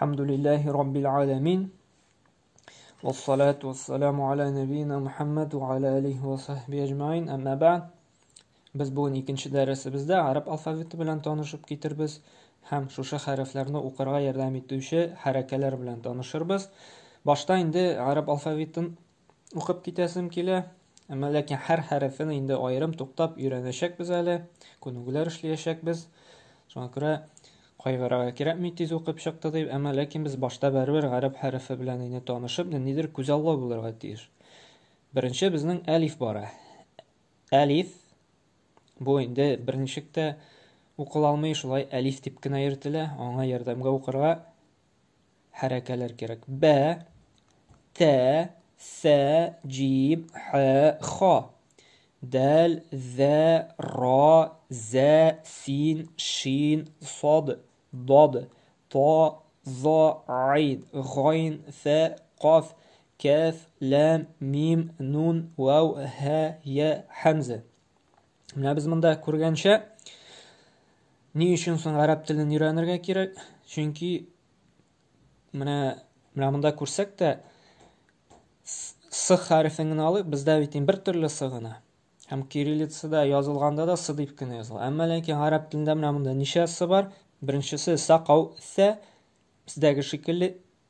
Әлхәмдүлилләһи раббил аләмин. Вассалату вассаламу аля нәбиина Мухаммад ва аля алихи ва сахби әҗмәин. Әмма бәгъд. Без бүген икенче дәресебездә гарәп алфавиты белән танышып китербез һәм шушы хәрефләрне укырга ярдәм итүче хәрәкәләр белән танышырбыз. Башта инде гарәп алфавитын укып китәсем килә. Әмма ләкин һәр хәрефен инде аерым туктап өйрәнәчәкбез әле, күнегүләр эшләячәкбез. Шуңа күрә кайгырырга кирәкми, тиз укып чыкты дип, әмма ләкин без башта барыбер гарәп хәрефе белән инде танышып, ниндидер күзаллау булырга тиеш. Беренче безнең әлиф бара. Әлиф бу инде берничек тә укыла алмый, шулай әлиф дип кенә йөртелә. Аңа ярдәмгә укырга хәрәкәләр кирәк. Б, Т, С, Җим, Х, Х. Дәл, Зә, Ра, Зә, Син, Шин, Сад, Дад, Та, За, Айн, Гайн, Фә, Каф, Кәф, Ләм, Мим, Нун, Вау, Һә, Я, Хәмзә. Менә без монда күргәнчә, ни өчен соң гарәп телен өйрәнергә кирәк? Чөнки менә менә монда күрсәк тә, с хәрефен генә алыйк, бездә бит инде бер төрле с гына. Һәм кириллицада язылганда да с дип кенә языла. Әмма ләкин гарәп телендә менә монда ничә с бар? Беренчесе сакау сә, бездәге шикелле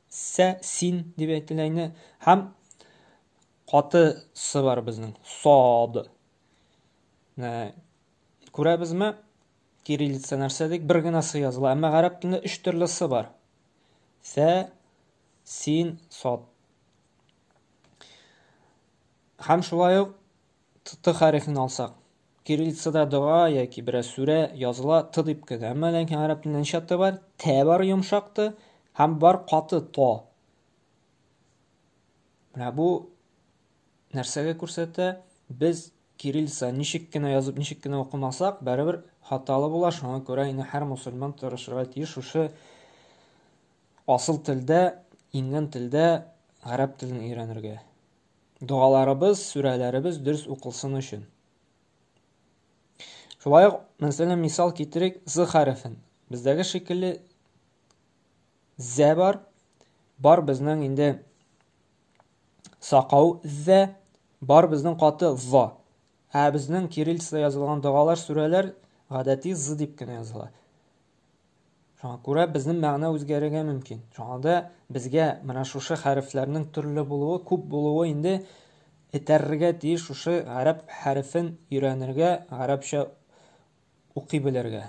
сә, син дип әйтелә инде. Һәм каты с бар безнең. Сад. Менә күрәбезме? Кириллица нәрсә дик? Бер генә с языла. Әмма гарәп телендә өч төрле с бар. Сә, син, сад. Һәм шулай ук т хәрефен алсак, кириллицада дога яки берәр сүрә языла т дип кенә. Әмма ләкин гарәп телендә ничә т бар? Тә бар йомшак т һәм бар каты то. Менә бу нәрсәгә күрсәтә? Без кириллица ничек кенә язып, ничек кенә укымасак, барыбер хаталы була. Шуңа күрә инде һәр мусульман тырышырга тиеш шушы асыл телдә, иңгән телдә гарәп телен өйрәнергә. Догаларыбыз, сүрәләребез дөрес укылсын өчен. Шулай ук, мәсәлән, мисал китерик, з хәрефен. Бездәге шикелле зә бар. Бар безнең инде сакау зә, бар безнең каты за. Ә безнең кириллицада язылган догалар, сүрәләр гадәти з дип кенә языла. Шуңа күрә безнең мәгънә үзгәрергә мөмкин. Шуңа да безгә менә шушы хәрефләрнең төрле булуы, күп булуы инде этәрергә тиеш шушы гарәп хәрефен өйрәнергә, гарәпчә укый белергә.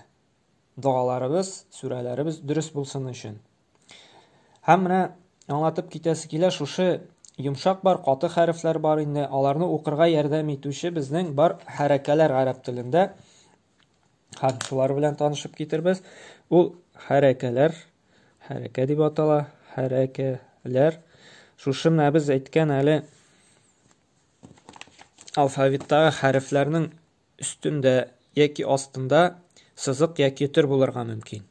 Догаларыбыз, сүрәләребез дөрес булсын өчен. Һәм менә аңлатып китәсе килә, шушы йомшак бар, каты хәрефләр бар инде, аларны укырга ярдәм итүче безнең бар хәрәкәләр гарәп телендә. Һәм шулар белән танышып китербез. Ул хәрәкәләр, хәрәкә дип атала, хәрәкәләр. Шушы менә без әйткән әле алфавиттагы хәрефләрнең өстендә яки астында сызык яки төр булырга мөмкин.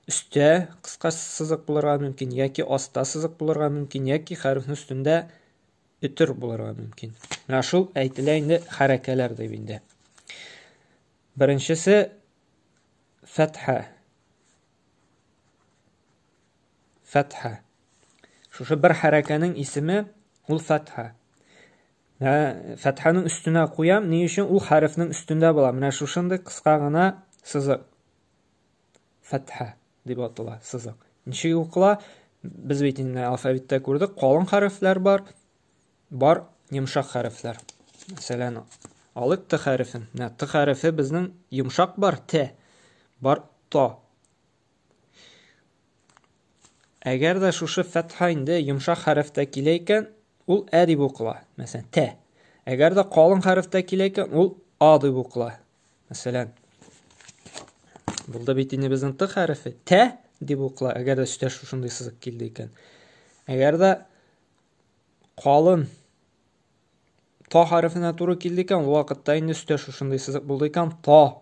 Өстә кыска сызык булырга мөмкин, яки аста сызык булырга мөмкин, яки хәрефнең өстендә өтер булырга мөмкин. Менә шул әйтелә инде хәрәкәләр дип инде. Беренчесе фәтхә. Фәтхә. Шушы бер хәрәкәнең исеме ул фәтхә. Фәтхәнең өстенә куям, ни өчен ул хәрефнең өстендә була. Менә шушындый кыска гына сызык. Фәтхә дип атала сызык. Ничек укыла? Без бит инде алфавитта күрдек, калын хәрефләр бар, бар йомшак хәрефләр. Мәсәлән, алыйк Т хәрефен. Менә Т хәрефе безнең йомшак бар, Т, бар То. Әгәр дә шушы фәтха инде йомшак хәрефтә килә икән, ул ә дип укыла. Мәсәлән, Т. Әгәр дә калын хәрефтә килә икән, ул А дип укыла. Мәсәлән, булды бит инде безнең Т хәрефе, Т дип укыла, әгәр дә өстә шушындый сызык килде икән. Әгәр дә калын Та хәрефенә туры килде икән, ул вакытта инде өстә шушындый сызык булды икән, Та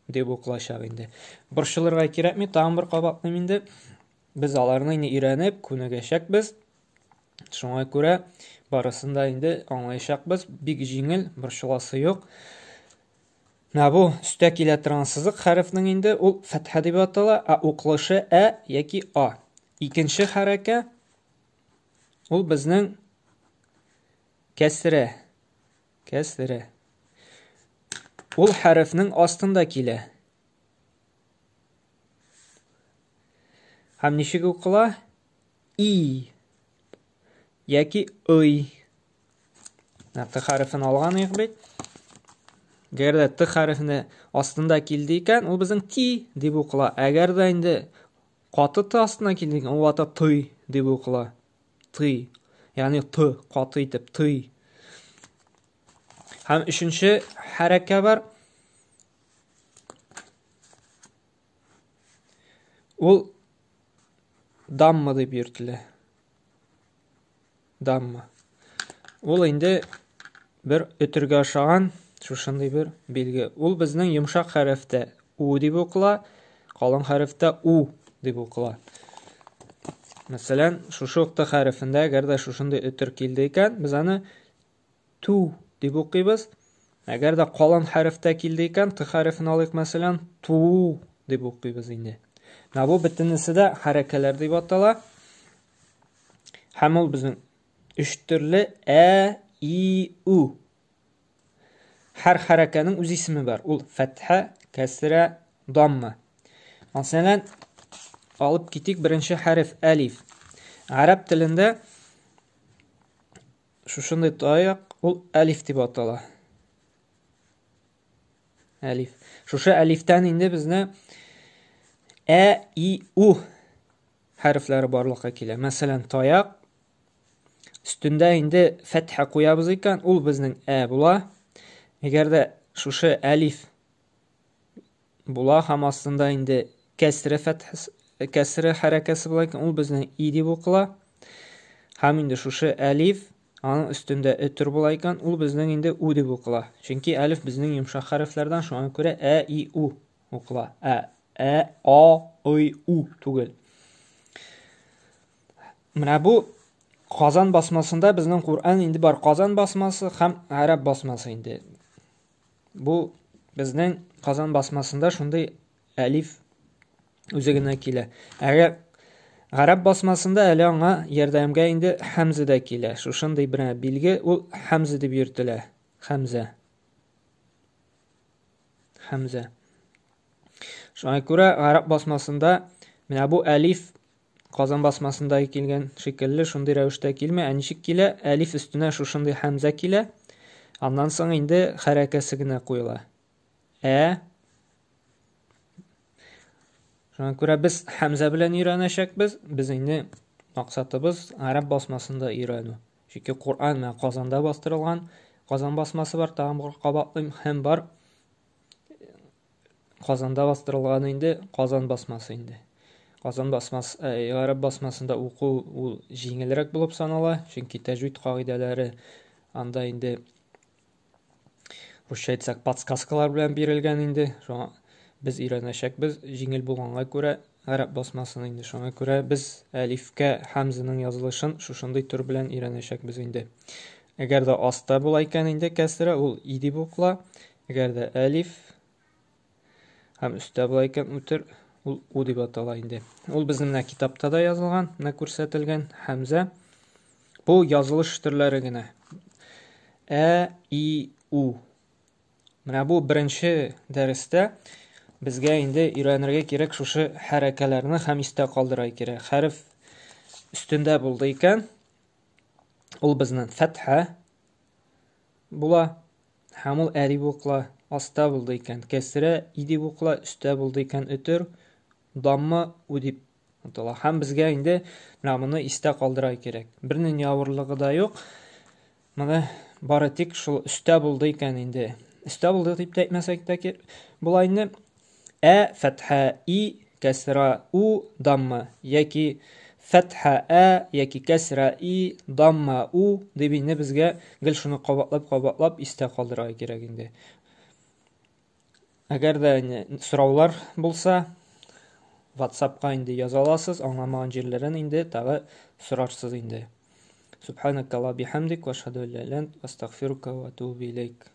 дип укылачак инде. Борчылырга кирәкми, тагын бер кабатлыйм инде. Без аларны инде өйрәнеп, күнегәчәкбез. Шуңа күрә барысын да инде аңлаячакбыз. Бик җиңел, борчыласы юк. Менә бу өстә килә торган сызык хәрефнең инде ул фәтхә дип атала, ә укылышы ә яки а. Икенче хәрәкә ул безнең кәсрә. Кәсрә. Ул хәрефнең астында килә. Һәм ничек укыла? И яки ый. Менә Т хәрефен алган идек бит. Әгәр дә Т хәрефенә астында килде икән, ул безнең ти дип укыла. Әгәр дә инде каты Т астына килде икән, ул ата ты дип укыла. Ты. Ягъни Т каты итеп ты. Һәм өченче хәрәкә бар. Ул дамма дип йөртелә. Дамма. Ул инде бер өтергә ошаган шушындый бер билге. Ул безнең йомшак хәрефтә у дип укыла, калын хәрефтә у дип укыла. Мәсәлән, шушы ук т хәрефендә әгәр дә шушындый өтер килде икән, без аны ту дип укыйбыз. Әгәр дә калын хәрефтә килде икән, т хәрефен алыйк, мәсәлән, ту дип укыйбыз инде. Менә бу бөтенесе дә хәрәкәләр дип атала. Һәм ул безнең өч төрле ә, и, у. Һәр хәрәкәнең үз исеме бар. Ул фәтхә, кәсрә, дамма. Мәсәлән, алып китик беренче хәреф әлиф. Гарәп телендә шушындый таяк ул әлиф дип атала. Әлиф. Шушы әлифтән инде безне ә, и, у хәрефләре барлыкка килә. Мәсәлән, таяк өстендә инде фәтхә куябыз икән, ул безнең ә була. Әгәр дә шушы әлиф була һәм астында инде кәсре фәтхәсе, кәсре хәрәкәсе була икән, ул безнең и дип укыла. Һәм инде шушы әлиф аның өстендә өтер була икән, ул безнең инде у дип укыла. Чөнки әлиф безнең йомшак хәрефләрдән, шуңа күрә ә, и, у укыла. Ә, ә, а, ый, у түгел. Менә бу Казан басмасында безнең Коръән инде бар. Казан басмасы һәм гарәп басмасы инде. Бу безнең Казан басмасында шундый әлиф үзе генә килә. Әгәр гарәп басмасында әле аңа ярдәмгә инде хәмзә дә килә. Шушындый бер билге, ул хәмзә дип йөртелә. Хәмзә. Хәмзә. Шуңа күрә гарәп басмасында менә бу әлиф Казан басмасында килгән шикелле шундый рәвештә килми, ә ничек килә? Әлиф өстенә шушындый хәмзә килә. Аннан соң инде хәрәкәсе генә куела. Ә. Шуңа күрә без хәмзә белән өйрәнәчәкбез. Без инде максатыбыз гарәп басмасында өйрәнү. Чөнки Коръән менә Казанда бастырылган. Казан басмасы бар, тагын бер кабатлыйм, һәм бар Казанда бастырылган инде, Казан басмасы инде. Казан басмасы, э, гарәп басмасында уку ул җиңелрәк булып санала, чөнки тәҗвид кагыйдәләре анда инде русча әйтсәк, подсказкалар белән бирелгән инде. Шуңа без өйрәнәчәкбез, җиңел булганга күрә гарәп басмасын инде. Шуңа күрә без әлифкә һәмзәнең язылышын шушындый төр белән өйрәнәчәкбез инде. Әгәр дә аста була икән инде кәсрә, ул и дип укыла. Әгәр дә әлиф һәм өстә була икән үтер, ул у дип атала инде. Ул безнең менә китапта да язылган, менә күрсәтелгән һәмзә. Бу язылыш төрләре генә. Ә, и, у. Менә бу беренче дәрестә безгә инде өйрәнергә кирәк шушы хәрәкәләрне һәм истә калдырырга кирәк. Хәреф өстендә булды икән, ул безнең фәтхә була һәм ул ә дип укыла. Аста булды икән, кәсрә и дип укыла, өстә булды икән, өтер, дамма у дип атала. Һәм безгә инде менә моны истә калдырырга кирәк. Бернинди авырлыгы да юк. Моны бары тик шул өстә булды икән инде. Өстә булды дип тә әйтмәсәк тә була инде. Ә фәтхә и кәсра у дамма яки фәтхә ә яки кәсра и дамма у дип инде безгә гел шуны кабатлап-кабатлап истә калдырырга кирәк инде. Әгәр дә инде сораулар булса, WhatsApp-ка инде яза аласыз, аңламаган җирләрен инде тагы сорарсыз инде. Субханакалла бихамдик ва ашһаду ан ла иляха илля ант астагфирука ва атубу илейк.